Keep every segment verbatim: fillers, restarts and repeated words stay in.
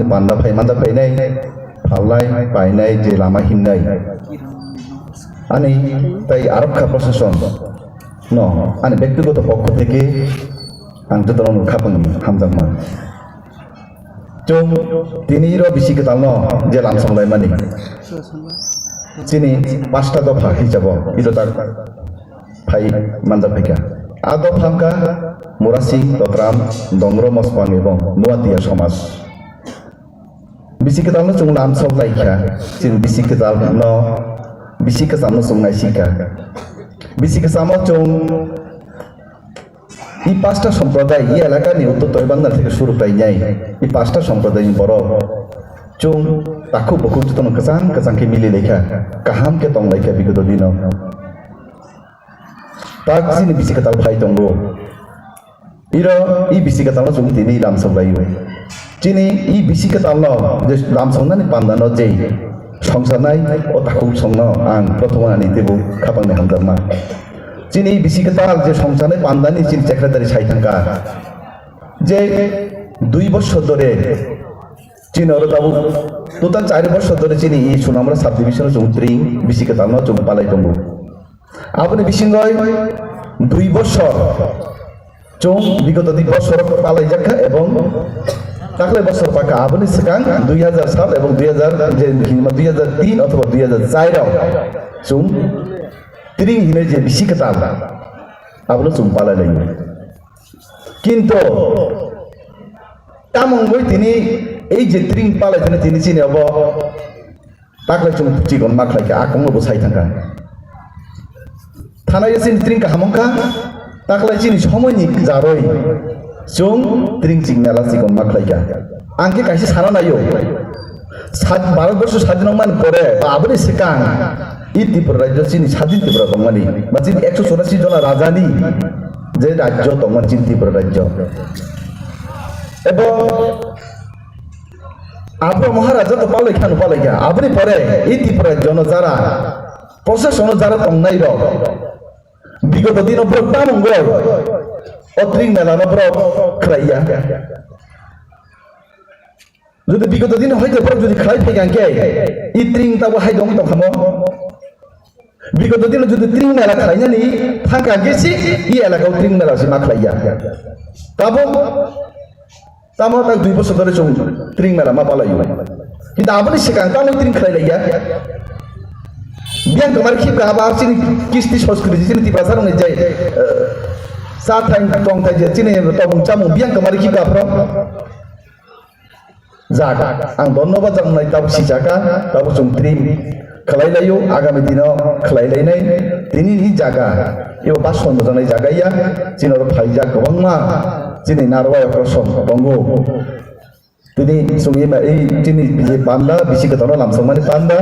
panda phai manda phainai, phalnai, painai, je lama himnai. Ani tai arokha procession no, ani bektigoto pokho theke ang jotono khapangni hamjakma. Chwng tini iro bisi kwtalno je lamsong laimani. Chini pasta dopha hisabo iro tak phai manjak phaikha. A dopha wngkha Murasing, Totram, Dongro, Mospang ebong Nuatia somaj. Bisi kwtalno chwng lamsok laikha, chini bisi kwtalno, bisi kwchamno chwng naisikha. Bisi kwchamo chwng i pasta somproday, i elakani uttor toibangna theke suru khlainai, i pasta somprodaini borok chwng takhuk bukhuk jotono kwchang kwchang khe mili laikha, kaham khe tong laikha bigoto dino. Tak chini bisi kwtal phai tongo. Iro i bisi kwtalno chwng tini lamsok laio. Chini i bisi kwtalno je lamsoknani pandano je songsarnai o takhuk songno ang prothom ani teibo khapangni hamjakma. Chini i bisi kwtal je songsarnai pandani chini secretary sai thangkha je dui bochor dhore chini oro tabuk total chari bochor dhore chini i Sunamura subdivision o chwng tring bisi kwtalno chwng palai tongo. Aboni bisingoi dui bochor chwng bigoto di bochor palaijak kha ebong taklai bochor pakha aboni swkang dui hazar sat ebong dui hazar je hinma dui hazar tin othoba dui hazar char o chwng tring hinwi je bisi kwtal abono chwng palai laio. Kintu tamo wngwi tini ei je tring palai tini tini chini obo Taklai chwng chikon ma khlai kha, a kongno bo sai thang kha. Thana ya chini tring kaham wng kha, taklai chini somoi ni jaroi chwng tring ching mela chikon ma khlai kha. Ang khe kaisa sana naio, Bharat borso sadin wng mani pore ba aboni swkang i Tripura rajyo chini sadin Tripura tongmani, ba chini ekso churasi jona raja ni je rajyo tongmani chini Tripura rajyo. Ebo Abo Maharaja to palai khano palai kha. Aboni pore i Tripura jono jara process ono jara tongnai rok. Bigoto dino borok tamo wngoi. O tring mela no borok khlai ya. Jodi bigoto dino hoite borok jodi khlai phai kha hwnkhe i tring tabo hai dong tong khamo. Bigoto dino jodi tring mela khlainani thangkha hwnkhe si i elaka o tring mela si ma khlai ya. Tabo Tamo tak dui bosor dhore chwng tring mela ma palai o. Kintu aboni swkang tamo tring khlai lai ya. Biyang kwmar khibka haba chini kisti soskri chini Tiprasa rokni je, eh, cha thai tong thai je chini tongmung chamung biyang kwmar khibka phro. Jak, ang dhonnobad jaknai tabuk sijaka, tabuk chwng tring khlai laio, agami dino khlai lainai. Tini ni jaga, ebo bason bojaknai jaga ya, chini oro phaijak kwbangma, chini narwai okra sok tongo. Tini chwng eba ei chini je panda, bisi kwtalno lamsokmani panda,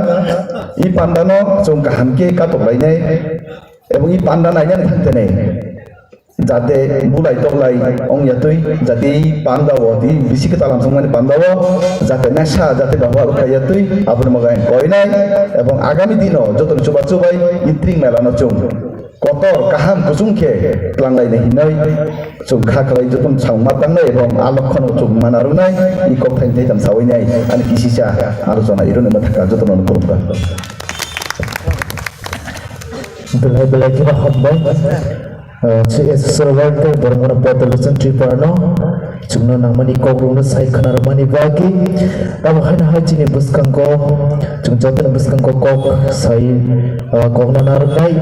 i pandano chwng kaham khe katok lainai, ebong i panda nainani thang tenai. Jate bulai toklai ong ya twi, jate i panda o, i bisi kwtal lamsokmani panda o, jate nasa, jate bahwa rwkha ya twi, aboni moga ang koinai, ebong agami dino joto chuba chubai i tring mela no chwng kotor kaham kuchung khe twlang lainai hinoi chwng kha khlai joto samung ma tangnai, ebong a lokhono chwng mana rwnai, i kok thai thai tam sawi nai, ani kisisa alochona ironi ma thaka joto no khulumkha. Belai belai kheno hambai. Ah, C S S R world tei borok mano Paul Tripura no chwngno nangmani kok rokno sai khna rwmani bagwi. Tamo haino hai chini bwskango, chwng jotono bwskango kok sai, ah, kokno narwknai.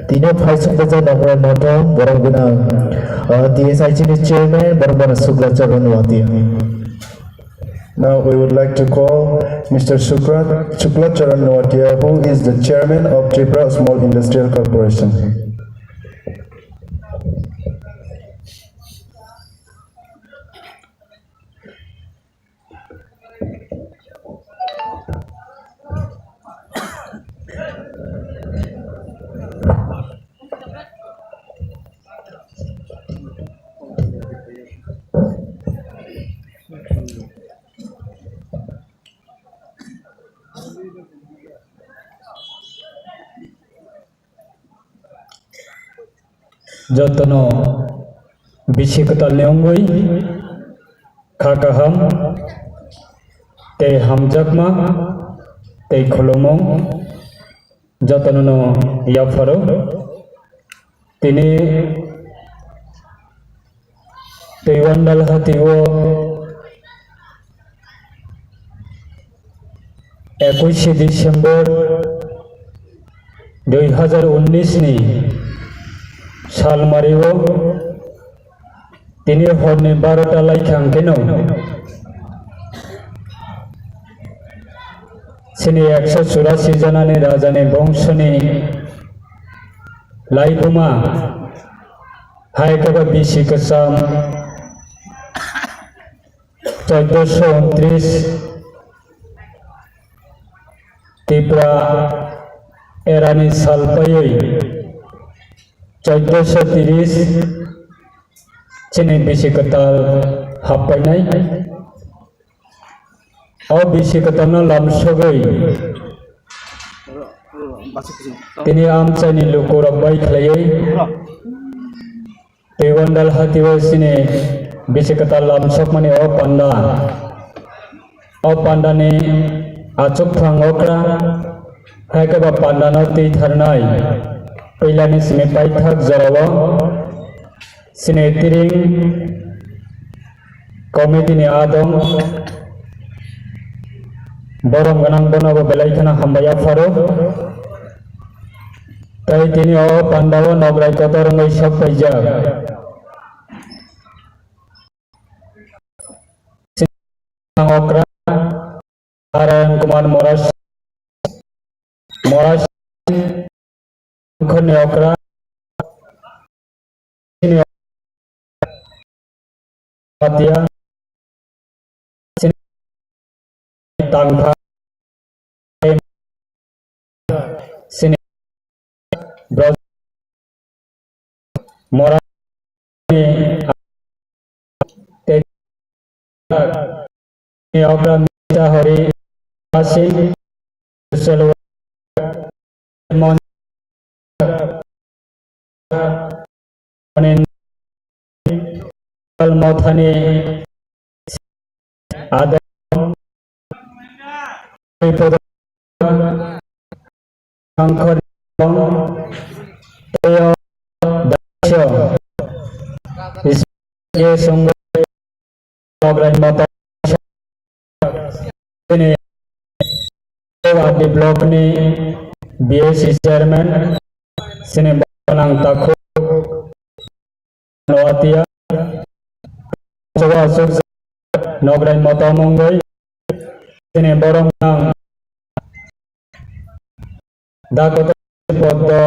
Tini o phai song bajai nokra noto borok gwnang, ah, T S I chini chairman borok mano Sukla Charan Noatia. Now we would like to call Mister Shukra, Shukla Charan Noatia, who is the chairman of Tripura Small Industrial Corporation. Jotono bisi kwtalni wngwi kha kaham, tei hamjakma tei khulumung jotono no yapharo. Tini Teiwandal hatio ekuishe December dui hazar unnish ni salmario tini horni barota laikha hwnkhe no chini ekso churasi janani rajani bongsoni laibuma hai khe ba bisi kwcham Chauddosho untris Tripura erani sal paiwi chauddosho tiris chini bisi kwtal happainai. O bisi kwtalno lamsogwi tini amchaini lukurok bai khlaiwi Teiwandal hatio chini bisi kwtal lamsokmani o panda. O pandani achukphang okra, hai khe ba pandano twi tharnai. Puilani simi paithak jorao chini tiring committee ni adong borom gwnang bono bo belai kheno hambai yapharo. Tei tini o pandao nograi kotor wngwi sok paijak. Okra Narayan Kumar Moras, Moras Khorni okra Patia Tangkha Sini Bros Mora Okra Mita Hori Asin Selwa Mon Mothani Adam Angkor Teo Dasyo Ismail Songwe Nograi Mata Sini Wadi Block ni B S C Chairman Sini Banang Takhuk Noatia Choba Sukja Nograi Mata Mongoi Sini Borong Nang Dakota Poddo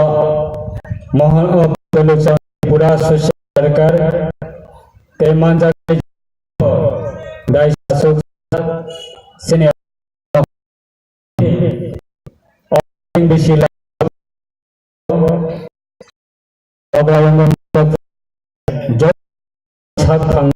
Mohan Abdul Pura Social Worker Tei Manjak Dai Sasuk Sini Bisi Sak thang